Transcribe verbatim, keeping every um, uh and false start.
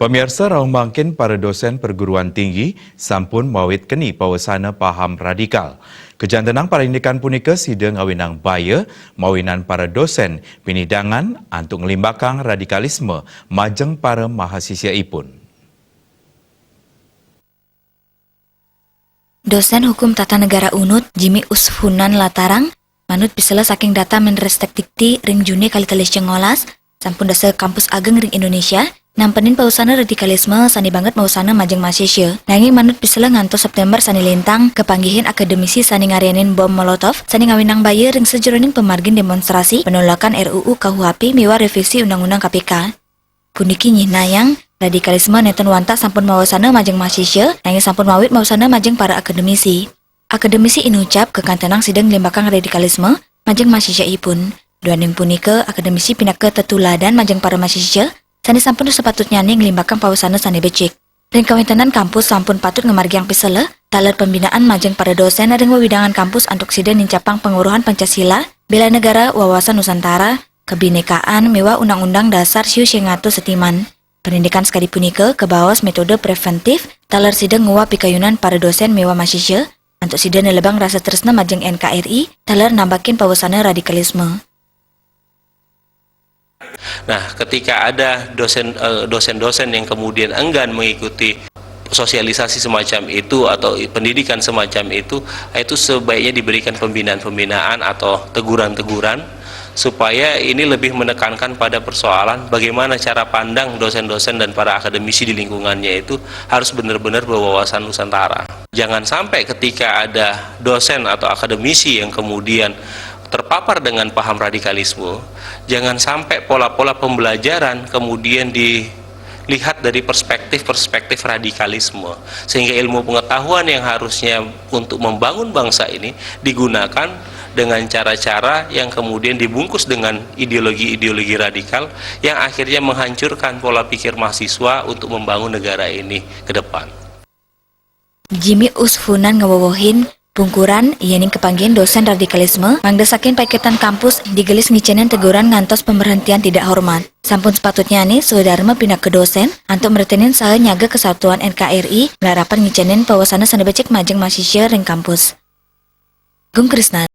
Pamiarsa, rauh mangkin para dosen perguruan tinggi sampun mawit keni pawesana paham radikal. Kajantenang parindikan punika sida ngawinang baya mawinan para dosen pinidangan antuk nglimbakang radikalisme majeng para mahasisyaipun. Dosen Hukum Tata Negara Unut, Jimmy Usfunan latarang, manut pisela saking data Menristek Dikti ring Juni kalih tali sangalas, sampun dasa kampus ageng ring Indonesia nampenin pawesana radikalisme sane banget mawesana majeng mahasisya. Nanging manut pisela ngantos September sane lintang, kapanggihin akademisi sane ngaryanin bom molotov sane ngawinang baya ring sajeroning pamargin demonstrasi penolakan R U U K U H P miwah revisi Undang-Undang K P K. Puniki nyihnayang, radikalisme nenten wantah sampun mawasana majeng mahasisya, nanging sampun mawit mawasana majeng para akademisi. Akademisi inucap kakantenang sida nglimbakang radikalisme majeng mahasisyaipun. Duaning punika, akademisi pinaka tetuladan majeng para mahasisya sane sampun sapatutnyane nglimbakang pawasana sane becik. Ring kawentenan kampus sampun patut ngamargiang pisela, taler pembinaan majeng para dosen ring wewidangan kampus antuk sida nincapang pangweruhan Pancasila, bela negara, wawasan Nusantara, kabinekaan, miwah Undang-Undang Dasar siu siang atus setiman. Parindikan sakadi punika kabaos metode preventif, taler sida nguwah pikayunan para dosen miwah mahasisya, antuk sida nelebang rasa tresna majeng N K R I, taler nambakin pawasana radikalisme. Nah, ketika ada dosen eh, dosen-dosen yang kemudian enggan mengikuti sosialisasi semacam itu atau pendidikan semacam itu, itu sebaiknya diberikan pembinaan-pembinaan atau teguran-teguran supaya ini lebih menekankan pada persoalan bagaimana cara pandang dosen-dosen dan para akademisi di lingkungannya itu harus benar-benar berwawasan Nusantara. Jangan sampai ketika ada dosen atau akademisi yang kemudian terpapar dengan paham radikalisme, jangan sampai pola-pola pembelajaran kemudian dilihat dari perspektif-perspektif radikalisme, sehingga ilmu pengetahuan yang harusnya untuk membangun bangsa ini digunakan dengan cara-cara yang kemudian dibungkus dengan ideologi-ideologi radikal yang akhirnya menghancurkan pola pikir mahasiswa untuk membangun negara ini ke depan. Jimmy Usfunan ngawewehin, pungkuran, yening kapanggihin dosen radikalisme, mangda saking paiketan kampus digelis ngicenin teguran ngantos pemberhentian tidak hormat. Sampun sepatutnyane Swadarma pinaka dosen antuk mretenin saha nyaga kesatuan N K R I, malarapan ngicenin pawasana sane becik majeng mahasisya ring kampus. Gung Krisna.